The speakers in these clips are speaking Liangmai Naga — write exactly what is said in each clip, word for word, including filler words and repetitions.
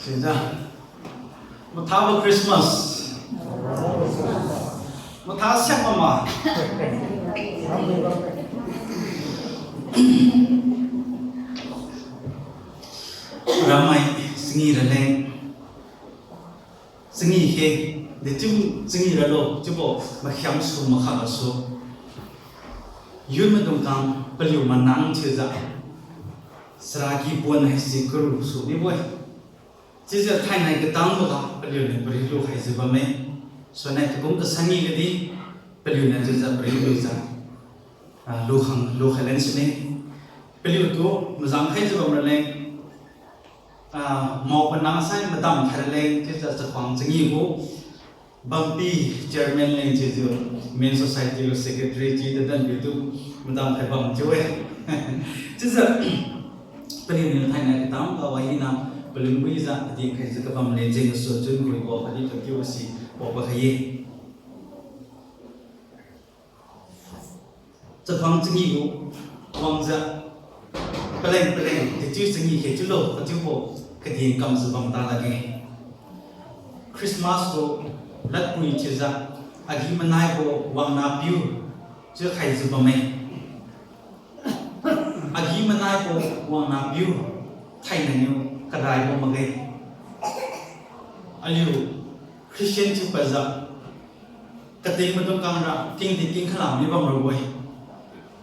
Chiujiu, mathabo Christmas. Matha siak mama. Ramai, chingi raleng. Chingi khe, dechiu chingi ralo, chiubo makhiam su makha gasu. Yun maidung kang paliu manang thiujiu. Charaky pon haise karu su mibo-e. Chiujiu thainai katangboga paliuniu parilu khaijiu bamme. Suinai takum kasangi gadi paliuniu chiujiu parilujiu, ah, lukhang lukhai len sune. Paliutu mazang khaijiu bam raleng, ah, mao panang sai madam khai raleng chiujiu chakhuang chingi gu bampi chairman leng chiujiu Men Society gu secretary chiu dadan piutu madam khai bam chiu-e. Chiujiu paliuniu thainai katangga wahina palunwijiu adi khaijiu kabam le jeng gasu chun khuibo khatdi pakiu si paopa khai-e. Chakhuang chingi gu wangjiu paleng paleng dechiu chingi khe chiulo kachiubo kadin kamjiu bam ta lakge. Christmas gu ladpui chiujiu agi-manaibo wangna piu chiu khaijiu bamme. Agi-manaibo wangna piu thainai niu karaibo makge. Aliu Christian thiu padjiu kating maidung kangra kingdi kingkhala mi bam rabo-e.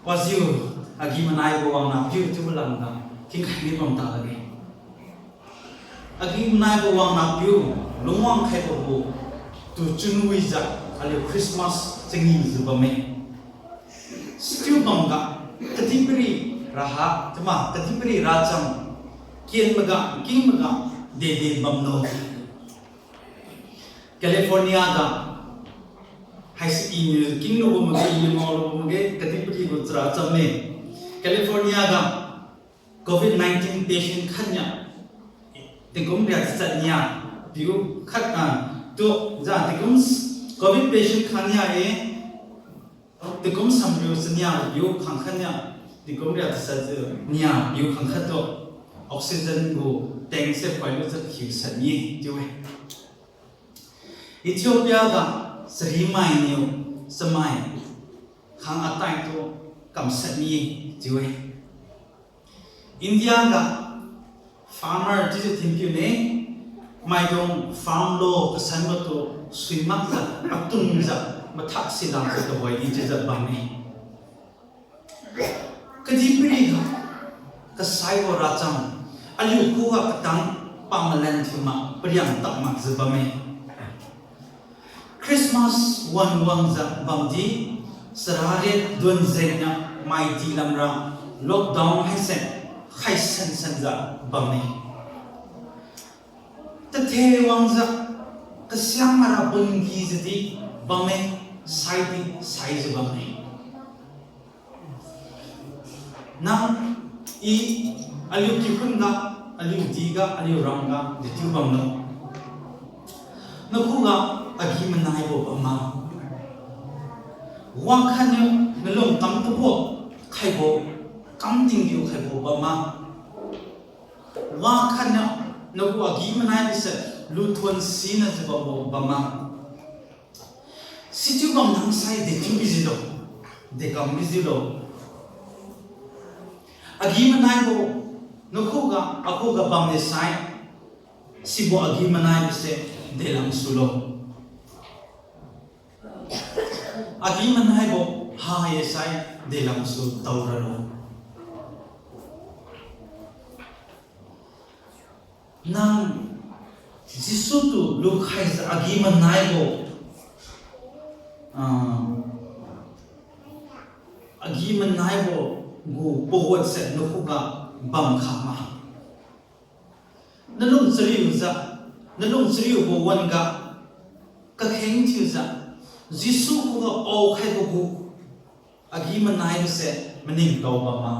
Wajiu agi-manaibo wangna piu chiubo lamga kingkhai mi bam ta lakge. Agi-manaibo wangna piu lungwang khaibo gu tu chunwijiu aliu Christmas chingijiu bamme. Sichiu bamga kadihpiri raha chiuma kadihpiri racham kenmaga kingmaga dede bamlo. California ga haise iniu kinglubo makge, iniu ngaolubo makge, kadihpiri gu chara chamme. California ga Covid nineteen patient khatnia tingkum ria tachat nia piu khat, ah, tu, ja tingkum s-, Covid patient khatnia e, tingkum samriu chania piu khangkhatnia, tingkum ria tachat nia piu khangkhat tu, oxygen gu tank se khoilu chat khiu sat mi chiu-e. Ethiopia ga charimainiu chamai khang atai tu kamshat mi chiu-e. India ga farmer chiujiu thinpiu ne, maidung farm lo kasanbo tu suimakjiu atunjiu mathak silamjiu tuhoi di chiujiu bamme. Kadihpiriga kasaibo racham aliu khuga katang pamalan thiu mak pariang tak makjiu bamme. Christmas wan wangjiu bamdi, chararit duan jengniu maidi lamra lockdown haise khaisan sanjiu bamme. Tathe wangjiu kasiang mara bungijiudi bamme, saidi saijiu bamme. Nang, i, aliu kikhun ga, aliu diga, aliu ramga dechiu bamlo. Nakhuga agi-manaibo bamma, wakhatniu nalung kam kabo khaibo, kam tinggiu khaibo bamma, wakhatniu nakhu agi-manai bise luthon sinajiu bambo bamma. Sichiu bam nangsai dechiu bijiulo, dekam bijiulo. Agi-manaibo nakhuga akhuga bamde sai, sibo agi-manai bise delamsulo. Agi-manaibo ha-e sai delamsu daoralo. Nang Jesu tu lukhaijiu agi-manaibo, ah, agi-manaibo gu pawatse nakhuga bamkhama. Nalung chariujiu, nalung chariubo wan-ga kakheng thiujiu, Jesu khuga paokhaibo gu agi-manai bise maningtao bamma.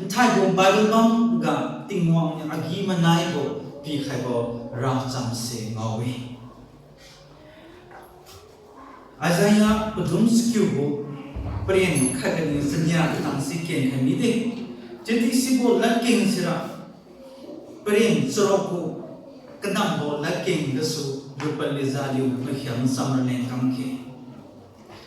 Nthaibo Bible bamga Tingwang niu agi-manaibo pikhaibo rachamse ngao-e. Isaiah padum chakiu gu paren khat kaniu chania katang si kenkhai mide. Chiudi sibo ladkeng sira Paren charuk gu kanambo ladkeng gasu, lupan lijiu aliu makhiam cham raleng kamkhe.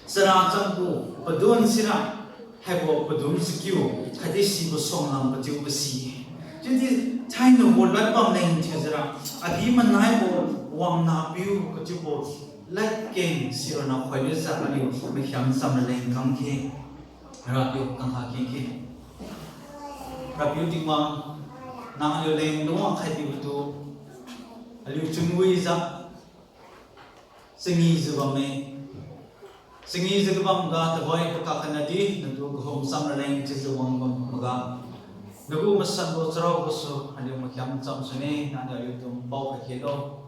Chara cham gu padun sira, haibo padun chakiu, khatdi sibo suanglam kachiubo si-e. Chiudi thainai gu lad bamleng thiujiura, agi-manaibo wangna piu kachiubo ladkeng sirana khoilujiu aliu makhiam cham raleng kamkhe. Rapiu kangha kengkhe. Rapiu Tingwang, nang aliu leng lungwang khai pibotu, aliu chunwijiu changijiu bamme. Changijiu kabamga tuhoi pakak khatnadi natu kahum cham raleng chiujiu wang bamboga, nagu masanbo charao gasu aliu makhiam cham sune, nangniu aliutu pao khakhelo.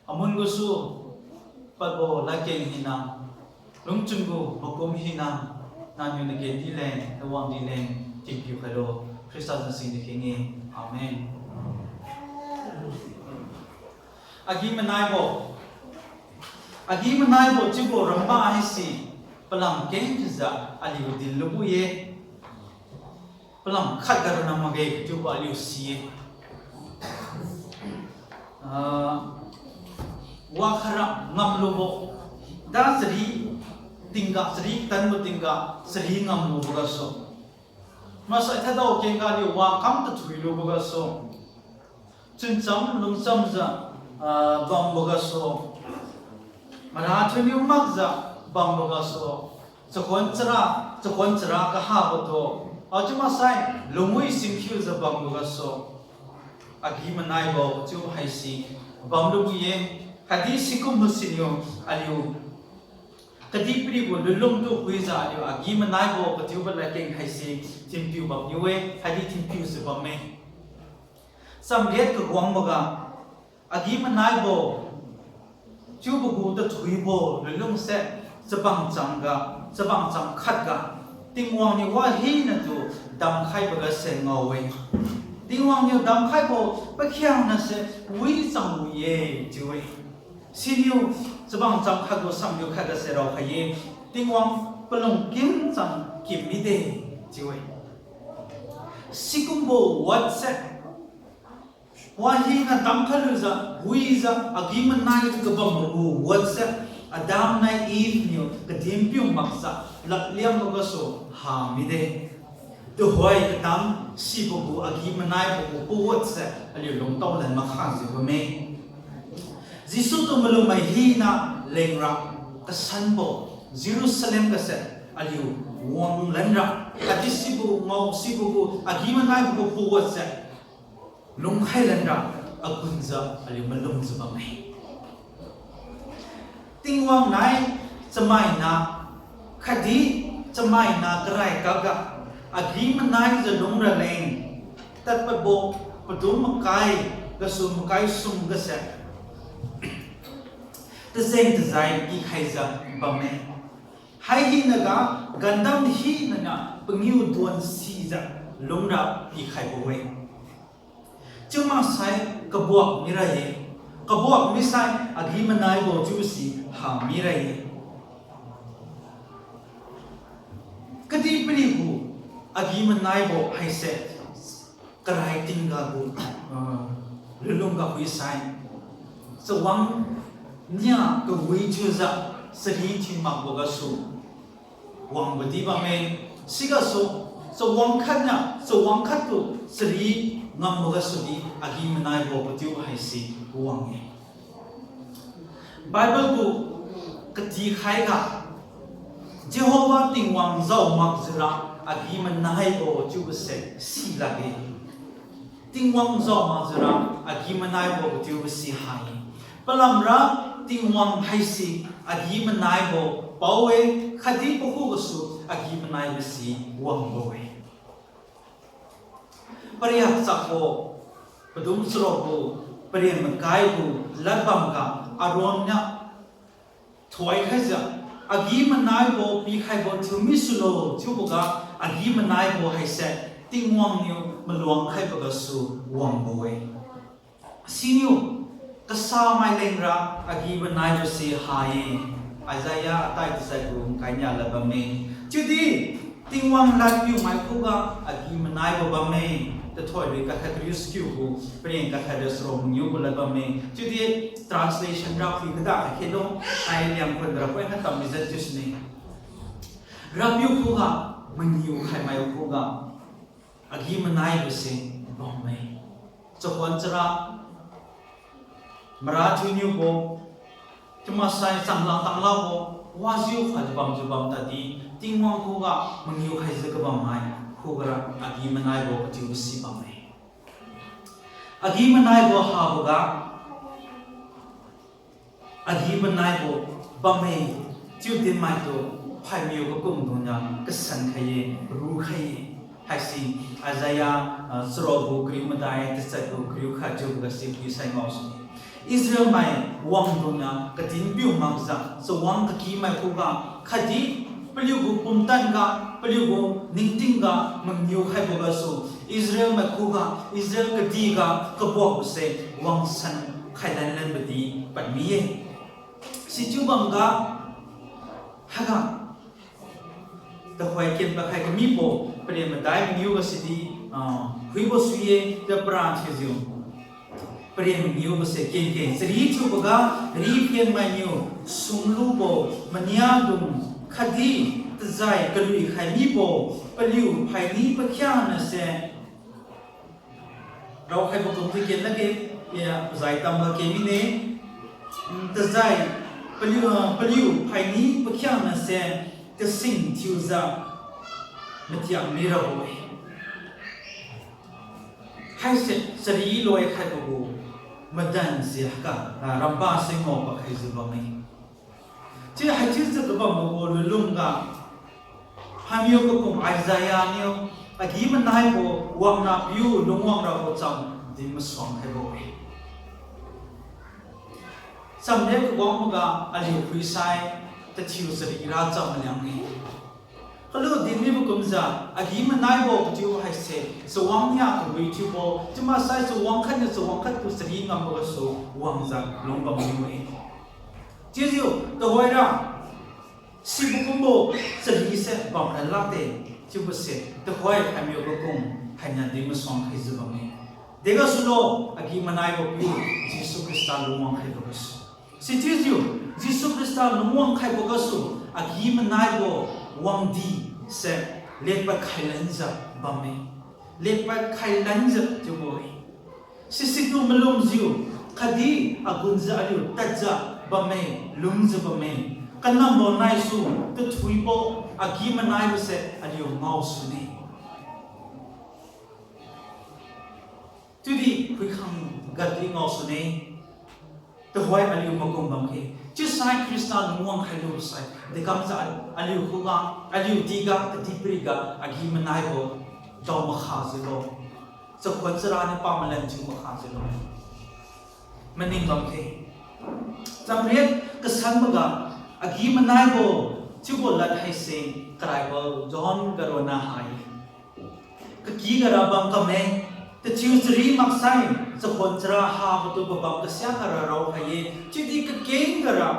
Amun gasu padbo ladkeng hina, lungchun gu makum hina, nangniu nakendi leng, nawangdi leng thinpiu khailo. Khrista zan singdi kheng-e. Amen. Agi-manaibo. Agi-manaibo chiubo ramba haise palam keng thiujiu aliu dinlubo-e. Palam khatga ronna makge chiubo aliu si-e. Ah, wa khaira ngamlubo, da chari tingga, chari tanbo tingga, chari ngamlubo gasu, maksai thadao kengga aliu wa kam tathuilubo gasu, chuncham lungchamjiu, ah, bambo gasu, mara thiuniu makjiu bambo gasu, chakhuan chara, chakhuan chara kahabo tu, achiu maksai lungwi singkhiujiu bambo gasu, agi-manaibo chiu haise bamlubo-e. Khatdi sikumbo siniu aliu kadihpiri gu lunlung tu phuijiu aliu agi-manaibo kachiubo ladkeng haise thinpiu bamniu-e, khatdi thinpiujiu bamme. Chamriat kawangboga, agi-manaibo chiubo gu tathuibo lunlungse chabang changga, chabang chang khatga, Tingwang niu wahinatu damkhaiboga se ngao-e. Tingwang niu damkhaibo pakhiangnase wichang wi-e chiu-e. Siniu chabang chang khatgu samniu khatgase raokhai-e, Tingwang palung kim chang kim mide chiu-e. Sikumbo word se wahina damkhai lujiu, wijiu, agi-manai kabambo gu word se, Adam nai Eve niu kadinpiu makjiu lapliangbo gasu ha mide. Tuhoi katang sibo gu agi-manaibo gu pa word se aliu lungtao lan makhajiu bamme. Jesu tu malumai hina lengra kasanbo Jerusalem gase aliu wanglanra, khatdi sibo ngao, sibo gu agi-manaibo gu pa word se lungkhai lanra agunjiu aliu malumjiu bamme. Tingwang nai chamaina, khatdi chamaina karai kakga agi-manaijiu lungraleng tadpadbo padun makai gasu makai sum gase tajeng tajai pikhaijiu bamme. Hai hinaga gandam hinaniu pangiu duan sijiu lungra pikhaibo-e. Chiu maksai kabuak mira-e. Kabuak misai agi-manaibo chiubo si ha mira-e. Kadihpiri gu agi-manaibo haise karai tingga gu, ah, lunlungga phuisai, chawang nia kawi thiujiu chari thiu makbo gasu wangbo di bamme. Sigasu chawang khatniu chawang khattu chari ngambo gasudi agi-manaibo katiu haise wang-e. Bible gu katikhaiga Jehovah Tingwang jao makjiura agi-manaibo chiubose si lakge. Tingwang jao makjiura agi-manaibo kachiubo si ha-e. Palamra Tingwang haise agi-manaibo pao-e, khatdi pakhugasu agi-manaibo si wangbo-e. Pariak chakbo padum charuk gu paren makai gu ladbamga Aaron niu thoikhaijiu, agi-manaibo pikhaibo thiumi sulo chiuboga agi-manaibo haise Tingwang niu maluang khaibo gasu wangbo-e. Siniu kasamai lengra agi-manaibo si ha-e. Isaiah atai tajai gu kai nia lad bamme. Chiudi Tingwang ladpiu mai khuga agi-manaibo bamme. Tathoi lui kakhat kariu sikiu gu, paren kakhat ra charuk mangiu gu lad bamme. Chiudi translation ra phui kada khai khelo, ai Liangkhun ra poi na tammi jat chiu sine. Rapiu khuga, mangiu khai mai khuga, agi-manaibo se bamme. Chakhuan chara, mara thiuniubo, chiumaksai changlang tanglabo, wajiu khatjiu bamjiu bam tadi, Tingwang khuga mangiu khaijiu kabam mai, khuga ra agi-manaibo kachiubo si bamme. Agi-manaibo haboga, agi-manaibo bamme, chiu dinmaitu phaimiu kakung dungniu kasan khai-e, ru khai-e. Haisi Isaiah, ah, charuk gu kariu madai, tachat gu kariu khat chiuboga si phuisai ngao sune. Israel mai wangdungniu kadinpiu makjiu chawang kakimai khuga, khatdi paliu gu pumtan ga, paliu gu ningting ga mangiu khaibo gasu, Israel mai khuga, Israel kadihga kabuakbo se wangsan khailan lanbo di padmi-e. Sichiu bamga, haiga, tuhoi ken pakhai kamibo, paren madai mangiu ga sidi, ah, huibo sui-e, chiujiu para thiujiu. Paren mangiu ga se ken-e, chari thiuboga, ri phenmainiu sunglubo maniadung khatdi tajai kalui khai mibo paliu phaini pakhiangnase, raokhaibo kumjiu ken lakge, ya, pazai tamga ken mine, mm, tajai paliu, ah, paliu phaini pakhiangnase, kasing thiujiu matiak mirabo-e. Haise chari loi khaibo gu madan si haiga, ah, ramba se ngao pakhaijiu bamme. Chiu haichiujiu kabambo gu lunlungga, phaimiu kakung Isaiah niu, agi-manaibo wangnapiu lungwang rabo cham din masuang khaibo-e. Chamde kawangboga aliu phuisai, tathiu chari ra cham maliang-e. Kalu dinmibo kumjiu, agi-manaibo kachiu haise, chawang nia kawi thiubo, chiumaksai chawang khatniu chawang khattu chari ngambo gasu wangjiu lungbam miu-e. Chiujiu, tuhoira, sibo kumbo chari se bamra lakde, chiubose tuhoi phaimiu kakung hainiu din masuang khaijiu bamme. Degasulo, agi-manaibo piu Jesu Khrista lungwang khaibo gasu. Sichiujiu, Jesu Khrista lungwang khaibo gasu, agi-manaibo wangdi se lepad khailanjiu bamme. Lepad khailanjiu chiubo-e. Sisitu malumjiu, khatdi agunjiu aliu tadjiu bamme, lungjiu bamme. Kanambo naisu tathuibo agi-manaibose aliu ngao sune. Chiudi phuikhang gadi ngao sune. Tuhoi aliu makum bamkhe. Chiusai Khrista lungwang khailu sai, dekamjiu aliu khuga, aliu diga, kadihpiriga agi-manaibo dao makha jiulo. Chakhuan chara niu pamalan thiu makha jiulo. Maning bamkhe. Chamriat kasanboga agi-manaibo chiubo lad haise karaibo John ga ronna ha-e. Kakyga ra bam kamme, tachiu chari maksai, chakhuan chara habo tu pabam kasiakga ra raokhai-e, chiudi kakengga ra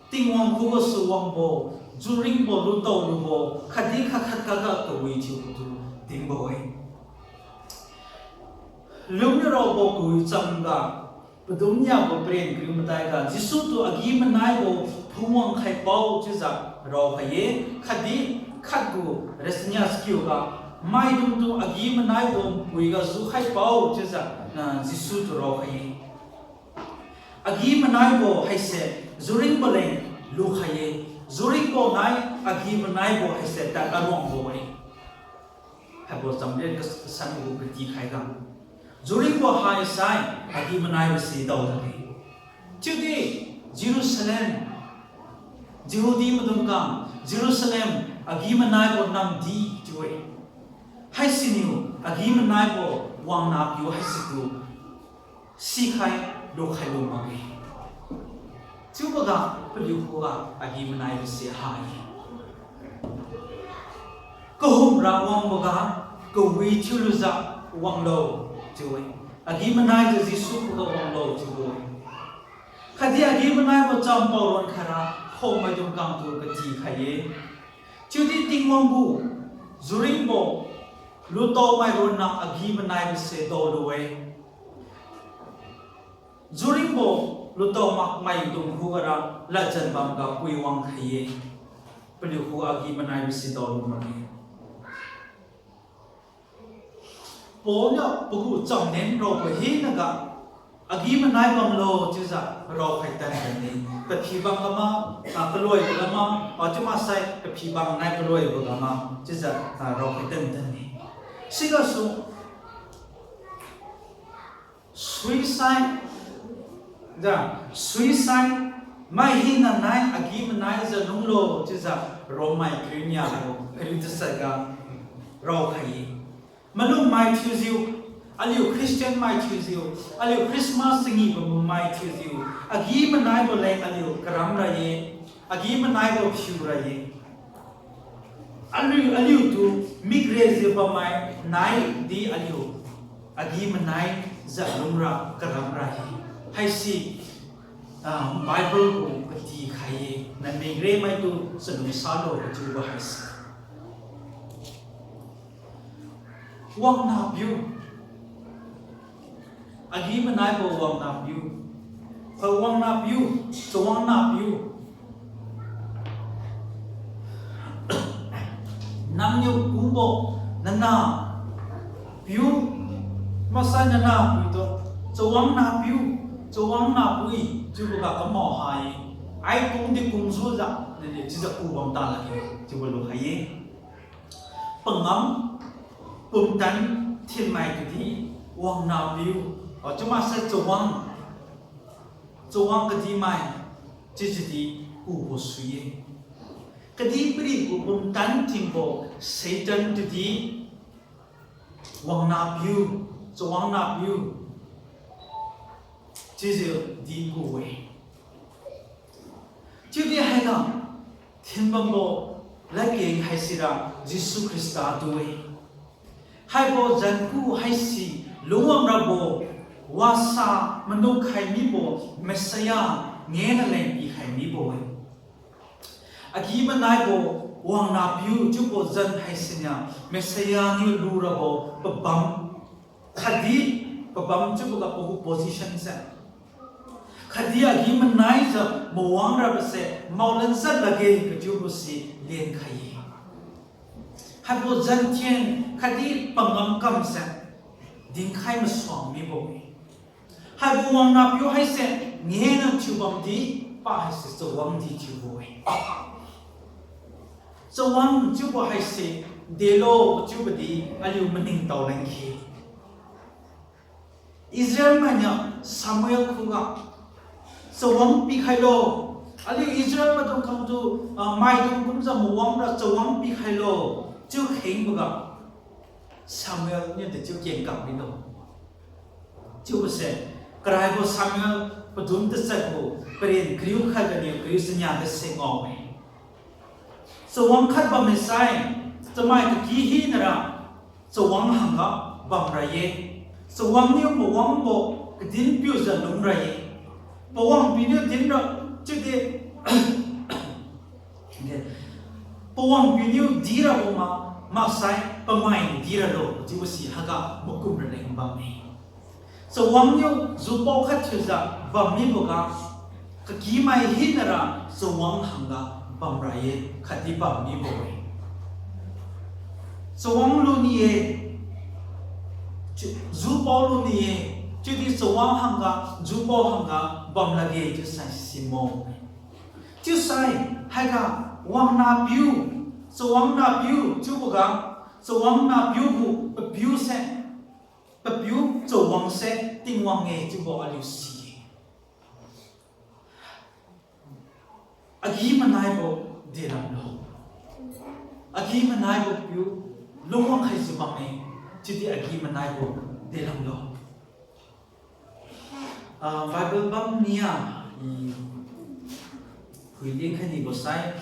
Tingwang khugasu wangbo, juringbo, lutao lubo, khatdi khat khat kaga kawi thiubo tu dinbo-e. Lungniu raobo kawi chamga, padum niabo paren kariu madaiga, Jesu tu agi-manaibo phungwang khaipao chiujiu raokhai-e, khatdi khatgu rasinia sakiuga, maidungtu agi-manaibo npuiga jukhaipao chiujiu, ah, Jesu tu raokhai-e. Agi-manaibo haise juringbo leng lukhai-e, juringbo nai agi-manaibo haise tad aruangbo-e. Haibo chamriat kas-, kasanbo katikhaiga, juringbo haisai agi-manaibo si daolakge. Chiudi Jerusalem, Jehudi maidungkang, Jerusalem agi-manaibo namdi chiu-e. Haisiniu agi-manaibo wangnapiu haisitu sikhai lukhai lu makge. Chiuboga paliu khuga agi-manaibo si ha-e. Kahumra wangboga kawi thiulujiu wanglo chiu-e. Agi-manaijiu Jesu khuga wanglo chiubo-e. Khatdi agi-manaibo champao ron khaira khommaidung kangtu katikhai-e. Chiudi Tingwang gu juringbo lutaomai ronna agi-manaibo se daolu-e. Juringbo lutao makmaidung khugara ladjan bamga pui wangkhai-e. Paliu khuga agi-manaibo se daolu makge. Paul niu pagu chamnen raobo hinaga, agi-manai bamlo chiujiu raokhai tan-e. Paphi bang gama, ah, kaloibo gama, ah, chiu maksai paphi bang nai kaloibo gama chiujiu, ah, raokhai tan-e. Sigasu suisai, ja, suisai, mai hina nai agi-manaijiu lunglo chiujiu Rommai kariu niabo kariu tachatga raokhai-e. Malumai thiujiu, aliu Christian mai thiujiu, aliu Christmas changi bambo mai thiujiu, agi-manaibo leng aliu karam ra-e, agi-manaibo phiu ra-e. Aliu, aliutu mikrejiu bammai naidi aliu agi-manaijiu lungra karam ra-e. Haise, ah, Bible gu katikhai-e, nang mikremaitu chalungsalo kachiubo haise. Wangnapiu. Agi-manaibo wangnapiu. Khoi wangnapiu, chawangnapiu. Nangniu kungbo nanapiu, maksai nanapuitu, chawangnapiu, chawangnapui chiuboga kamao ha-e. Ai kungdi kungjiujiu naliu chiujiu ku bam ta lakge chiubo lukhai-e. Pangam pumtan thinmai tudi wangnapiu, ah, chiu maksai chawang, chawang kadihmai chiujiudi kubo sui-e. Kadihpiri gu pumtan thinbo Satan tudi wangnapiu, chawangnapiu chiujiudi ku-e. Chiudi haiga thinbambo ladkeng haisira Jesu Khrista tu-e. Haibo zan ku haise lungwang rabo wasa manukkhai mibo Messiah ngena leng pikhai mibo-e. Agi-manaibo wangnapiu chiubo zan haisiniu Messiah niu lurabo pabam, khatdi pabam chiuboga pagu position se. Khatdi agi-manaijiu mawang rabose maolan jat lakge kachiubo si lenkhai-e. Haibo zanthen khatdi pangam kamse dinkhai masuang mibo-e. Haibo wangnapiu haise ngena thiubamdi pa haise chawangdi thiubo-e. Chawang chiubo haise delo chiubodi aliu maningtao leng khe. Israel mainiu Samuel khuga chawang pikhailo, aliu Israel maidung kamtu, ah, maidung kumjiu mawangra chawang pikhailo chiu khengboga Samuel niu dechiu kengkam milo. Chiubose, karaibo Samuel padun tachat gu paren kariu khat ganiu kariu chania gase ngao-e. Chawang khat bamme sai, chamai kaki hinara chawang hangga bamra-e. Chawang niu mawangbo kadin piujiu lungra-e. Pawangpiu niu dinra chiudi, pawangpiu niu dirabo ma, maksai pamai diralo chiubo si haiga makum raleng bamme. Chawang niu jupao khat thiujiu bam miboga, kakimai hinara chawang hangga bamra-e khatdi bam mibo-e. Chawang luni-e, ju-, jupao luni-e, chiudi chawang hangga, jupao hangga bam lakge chiusai simo. Chiusai haiga wangnapiu, chawangnapiu chiuboga, chawangnapiu gu papiu se, papiu chawang se Tingwang-e chiubo aliu si-e. Agi-manaibo delamlo. Agi-manaibo piu lungwang khaijiu bamme, chiudi agi-manaibo delamlo. Ah, Bible bam nia, i, phuiling khainibo sai,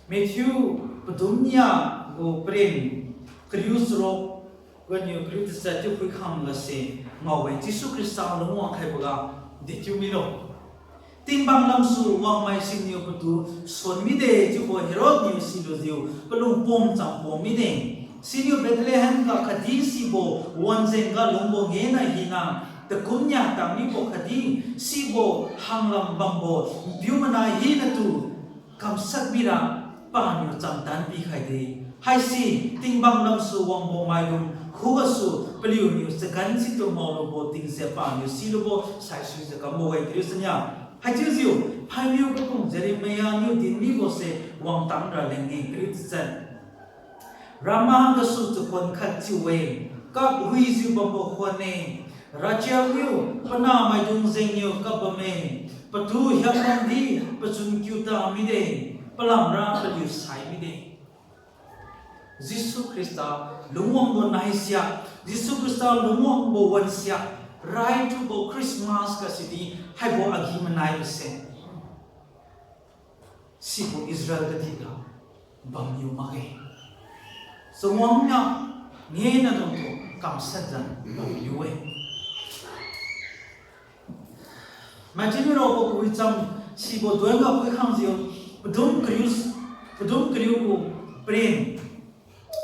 Matthew padum nia gu paren kariu charuk ganiu kariu tachat chiu phuikhangse ngao-e, Jesu Khrista lungwang khaiboga dechiu milo. Tingbang lamsu wangmai siniu patu suan mide chiubo Herod niu silujiu palung pom cham pom mide. Siniu Bethlehem ga khatdi sibo wanjeng ga lungbo ngena hina, takum nia tang mibo khatdi sibo hanglam bambo npiu manai hinatu kamshat mira paniu chamtan pikhaide. Haisi tingbang lamsu wangbo maidung khugasu paliuniu chagan situ maolubo tingjiu paniu silubo saisuijiu kambo-e, kariu chania. Haichiujiu phaimiu kakung Jeremiah niu din mibose wangtang raleng-e, kariu tachat. Ramah gasu chakhuan khat chiu-e, kaphuijiu bambo khuan-e. Rachel niu panahmaidung jengniu kap bamme, patu hiamlamdi pachun kiuta mide, palamra paliu sai mide. Jesu Khrista lungwangbo naisiak, Jesu Khrista lungwangbo wansiak, raithubo Christmas gasidi haibo agi-manaibo se sibo Israel kadihga bamniu makge. Chawang niu ngena dungtu kamshatjiu bamniu-e. Matthew niu raobo kawicham sibo duan ga phuikhangjiu, padum kariu, padum kariu gu paren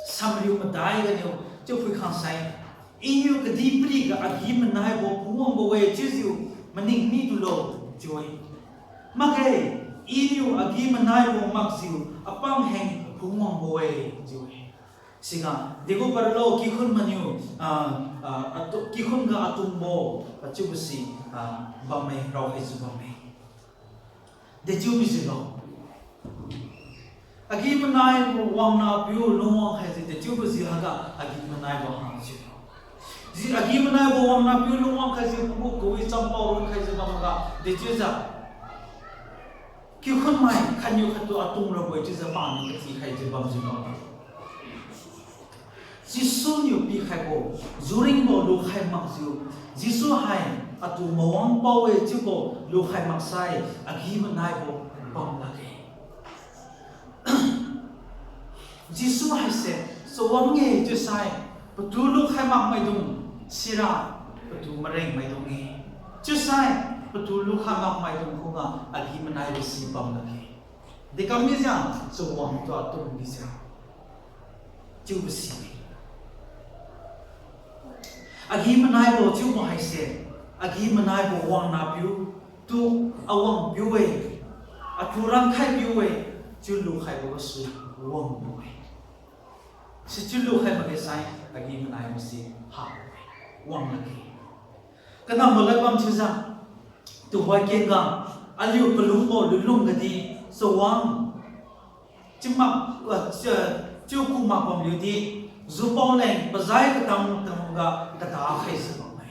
samriu madai ganiu chiu phuikhangsai, Iniu kadihpiriga agi-manaibo phungwangbo-e chiujiu maning mitulo, chiu-e. Makge, Iniu agi-manaibo makjiu apang heng phungwangbo-e, chiu-e. Siga degu paralo kikhun maniu, ah, ah, atu-, kikhun ga atungbo, achiubo si, ah, bamme, raokhaijiu bamme. Dechiu bijiulo. Agi-manaibo wangnapiu lungwang khaijiu dechiubo ji haga agi-manaibo hangjiu. Ji agi-manaibo wangnapiu lungwang khaijiu pagu kawicham pao run khaijiu bamga dechiujiu kikhunmai khatniu khattu atung rabo-e chiujiu paniu katikhaijiu bamjiulo. Jesu niu pikhaibo, juringbo lukhai makjiu, Jesu hai atu mawang pao-e chiubo lukhai maksai, agi-manaibo bam lakge. Jesu haise chawang-e chiusai, patu lukhai makmaidung sira patu marengmaidung-e. Chiusai patu lukhai makmaidung khuga agi-manaibo si bam lakge. Dekam mijiu chawang tu atung mijiu chiubo si-e. Agi-manaibo chiubo haise, agi-manaibo wangnapiu tu awangpiu-e, atu rankhaipiu-e, chiu lukhaibo gasu wangbo-e. Sichiu lukhai makge sai, agi-manaibo si ha wang lakge. Kanambo lad bam chiujiu, tuhoi kengga, aliu palungbo lunlung gadi, chawang chiu mak, ah, chiu, chiu ku mak bamliudi, jupao leng pazai katam tamga kada khaijiu bamme.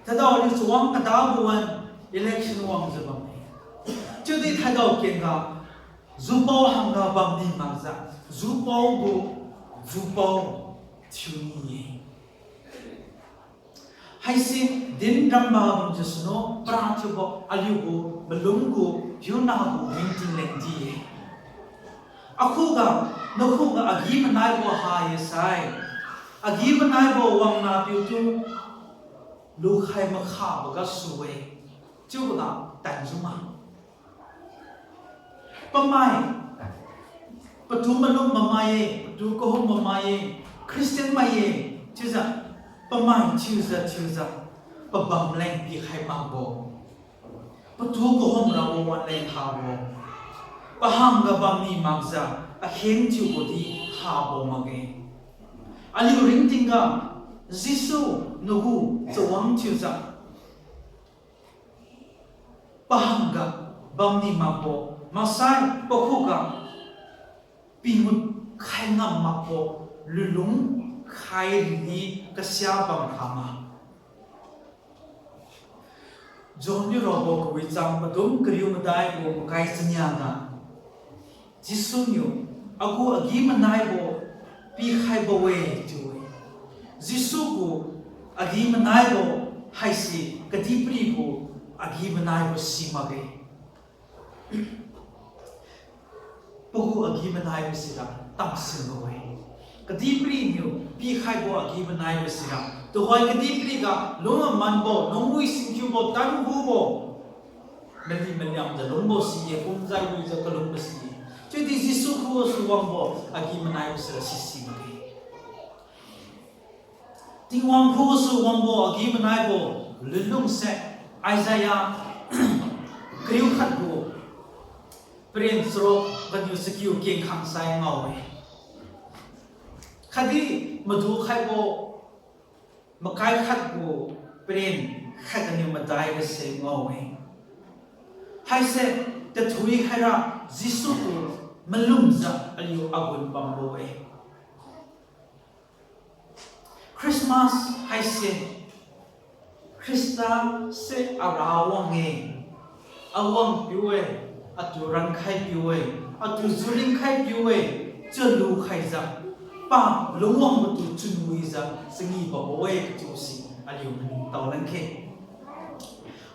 Thaidao aliu chawang kadabo wan election wangjiu bamme. Chiudi thaidao kengga, jupao hangga bamni makjiu, jupao gu, jupao thiuni-e. Haise din ramba bamjiu sunu, para thiubo aliugu malum gu, hiuna gu ringting lengdi-e. Akhuga, nakhuga agi-manaibo ha-e sai, agi-manaibo wangnapiu tu lukhai makhabo gasu-e, chiuboga tanjiu ma. Pamai, patu malum bamai-e, patu kahum bamai-e, Christian mai-e, chiujiu, pamai thiujiu thiujiu, pabam leng pikhai makbo, patu kahum rabo wan leng habo, pahangga bamni makjiu, akheng thiubodi habo makge. Aliu ringtingga, Jesu, nagu chawang thiujiu pahangga bamni makbo, maksai pakhuga pingut khai ngam makbo, lunlung khai ridi kasia bam khama. John niu raobo kawicham padum kariu madai gu makai chania ga, Jesu niu, agu agi-manaibo pikhaibo-e chiu-e. Jesu gu agi-manaibo haise kadihpiri gu agi-manaibo si makge. Pagu agi-manaibo sira tamsinbo-e. Kadihpiri niu pikhaibo agi-manaibo sira, tuhoi kadihpiriga lung amanbo, lungwi singkiubo, tangubo, Mali maliangjiu lungbo si-e, pumzai wijiu kalungbo si-e. Chiudi Jesu khugasu wangbo agi-manaibo sira sisi makge. Tingwang khugasu wangbo agi-manaibo lunlungse Isaiah kariu khat gu paren charuk ganiu chakiu kengkhang sai ngao-e. Khatdi madu khaibo makai khat gu paren khat ganiu madai gase ngao-e. Haise tathui khaira Jesu tu malumjiu aliu agun bambo-e. Christmas haise Khrista se ara wang-e, awang piu-e, atu rankhai piu-e, atu juringkhai piu-e, chiulu khaijiu, pa lungwangbo tu chunwijiu changi bambo-e kachiusi aliu maningtao lan khe.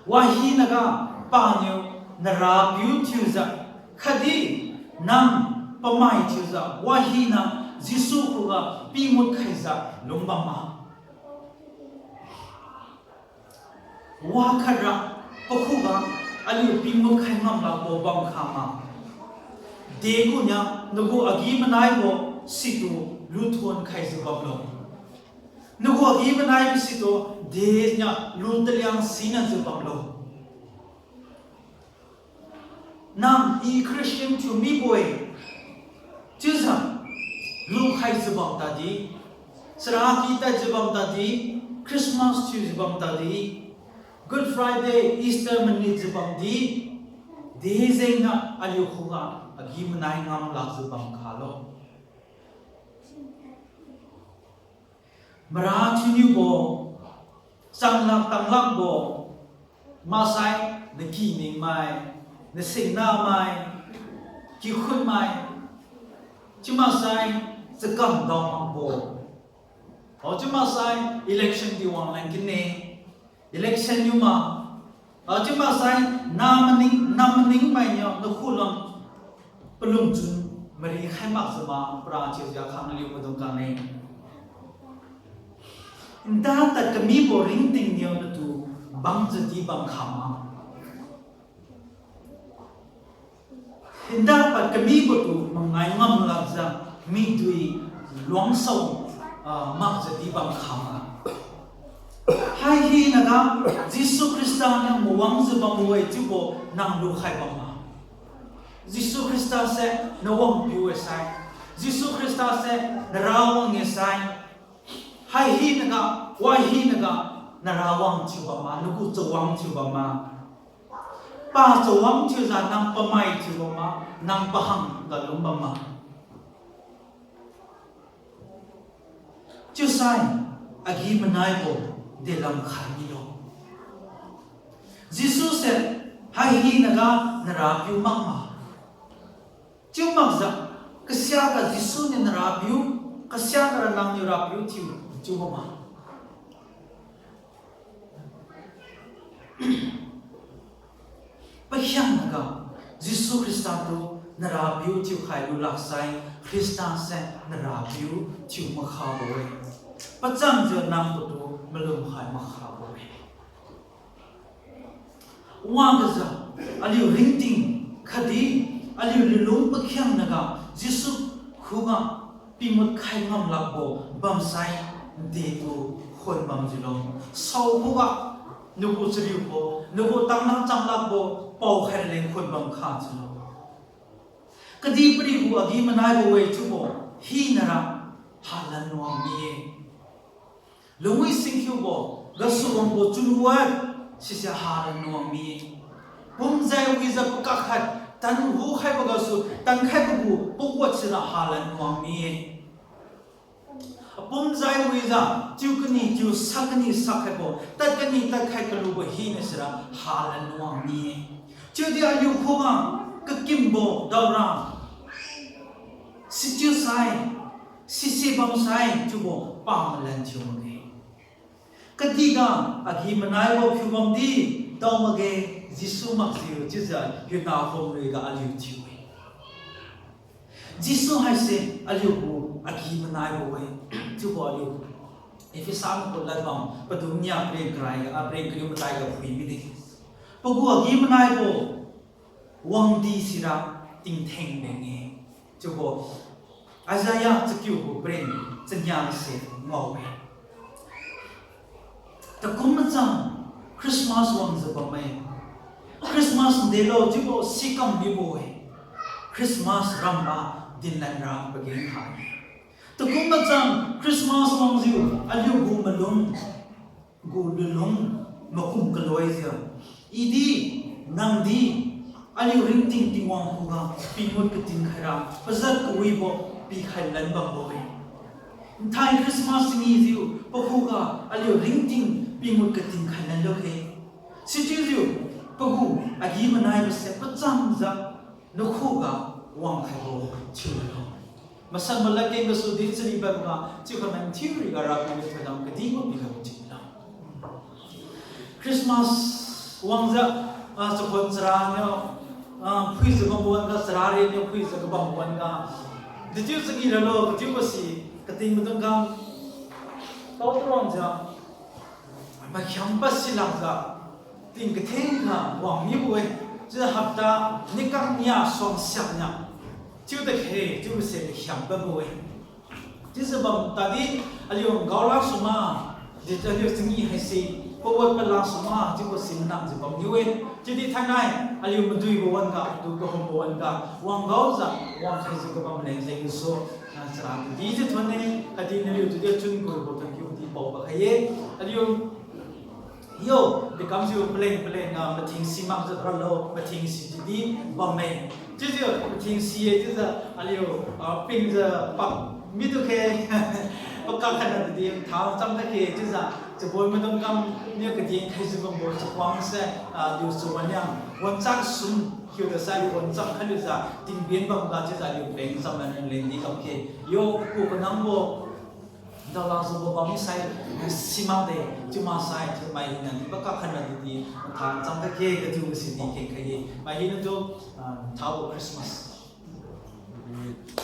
Wahinaga paniu narapiu thiujiu, khatdi nang pamai thiujiu, wahina Jesu khuga pimut khaijiu lungbam ma. Wakhat ra pakhuga aliu pimut khai ngam lakbo bam kha ma. Degu niu nagu agi-manaibo situ luthon khaijiu bamlo. Nagu agi-manaibo situ deniu lu taliang sinajiu bamlo. Nang I Christian thiu mibo-e chiujiu lukhaijiu bam tadi, charaky tadjiu bam tadi, Christmas thiujiu bam tadi, Good Friday, Easter manitjiu bamdi, dejengniu aliu khuga agi-manai ngam lakjiu bam khalo. Mara thiuniubo, changlak tanglakbo, maksai nakiningmai, nasingnamai, kikhunmai, chiumaksai chakam daomakbo, o chiumaksai election di wanglan kine, election niuma, a chiumaksai namaning, namaningmainiu nakhulam palungchun marikhai makjiu ma para chiujiu khang aliu maidung kang-e. Nda tad kamibo ringting niu natu bangjiu di bam kha ma. Nda pad kamibo tu mangai ngam lakjiu mikdui luangsao, ah, makjiu di bam kha ma. Hai hinaga Jesu Khrista niu mawangjiu bambo-e chiubo nang lukhai bam ma. Jesu Khrista se nawangpiu-e sai, Jesu Khrista se narawang-e sai, hai hinaga, wai hinaga, narawang thiu bam ma, nagu chawang thiu bam ma. Pa chawang thiujiu nang pamai thiu bam ma, nang pahang ga lung bam ma. Chiusai, agi-manaibo delam khai milo. Jesu se hai hinaga narapiu mak ma. Chiu makjiu, kasiaga Jesu niu narapiu, kasiaga ra nangniu rapiu thiu, chiu bam ma. Pakhiangnaga Jesu Khrista tu narapiu thiukhai lu laksai, Khrista se narapiu thiu makhabo-e. Pachangjiu nang patu malum khai makhabo-e. Wagajiu, aliu ringting khatdi aliu lunlung pakhiangnaga Jesu khuga pimut khai ngam lakbo bamsai, detu khon bamjiulo. Sao khuga, nagu chariubo, nagu tanglang changlakbo paokhai raleng khon bam khajiulo. Kadihpiri gu agi-manaibo-e chiubo hinara halan wang mi-e. Lungwi singkhiubo gasu wangbo chunwat sise halan wang mi-e. Pumjai wijiu pakak khat tanhu khaibo gasu tankhaibo gu pakwat sira halan wang mi-e. Apumjai wijiu chiu kani chiu sak kani sak khaibo, tad kani tad khai kalubo hina sira halan wang mi-e. Chiudi aliu khuga kakimbo daora sichiusai, sisi bamsai chiubo pamalan thiu makge. Kadihga agi-manaibo phiu bamdi dao makge, Jesu makjiu chiujiu hiuna phumluiga aliu thiu-e. Jesu haise aliu gu agi-manaibo-e, chiubo aliu Ephesa gu ladbam padum nia paren karai ga, ah, paren kariu madai ga phui mide. Pagu agi-manaibo wangdi sira tingtheng deng-e. Chiubo Isaiah chakiu gu paren chania se ngao-e. Takum machang Christmas wangjiu bamme. Christmas delo chiubo sikam mibo-e. Christmas ramga dinlanra pageng ha-e. Takum machang Christmas wangjiu aliu gu malum gu lunlung makum kaloijiu, idi, nangdi, aliu ringting Tingwang khuga pingut kating khaira pajat kawibo pikhai lan bambo-e. Nthai Christmas ngijiu pakhuga aliu ringting pingut kating khai lan lakge. Sichiujiu pagu agi-manaibo se pachamjiu nakhuga wangkhaibo thiulo. Masanbo ladkeng gasu di chari bamga chiu khaman thiuriga Rapiu niu thoidam kadibo pikhaibo thiulo. Christmas wangjiu, ah, chakhuan chara niu, ah, phuijiu kabambo wan-ga, chara ri niu phuijiu kabambo wan-ga, dechiu chagi ralo, kachiubo si kating maidung kam, tao turuangjiu makhiam pasi lakjiu, ting kathengga wang mibo-e. Chiujiu hapta nikang nia suang siakna chiu dakhe chiubo se makhiam bambo-e. Chiujiu bam tadi aliu ngao la suma, di aliu chingi haise, pawat pala suma chiubo si manamjiu bamniu-e. Chiudi thainai aliu maduibo wan-ga, tu kahumbo wan-ga wanggaojiu wangkhaijiu kabam leng jengsu, ah, chara dijiu thonne, khatdi naliu chiudi chun kubo thonkiu di paobo khai-e. Aliu yo, dekamjiu paleng paleng, ah, mathing si makjiu ralo, mathing si chiudi bamme. Chiujiu mathing si-e chiujiu aliu, ah, pingjiu pak mitu khe, pakak khatna di tha cham dakhe chiujiu, chabon maidung kam niu kadin khaijiu bambo chakhuang se, ah, aliu chawan niang wanchak sum hiuda sai wanchak khatlujiu tingben bamga chiujiu aliu peng chamlan lengdi kamkhe. Yo, ku kanambo daolakjiubo bamsai, eh, simakde, chiu maksai chiu mai hina di pakak khatna di di, tha cham dakhe kachiu si di kengkhai-e. Mai hinatu, ah, thabo Christmas.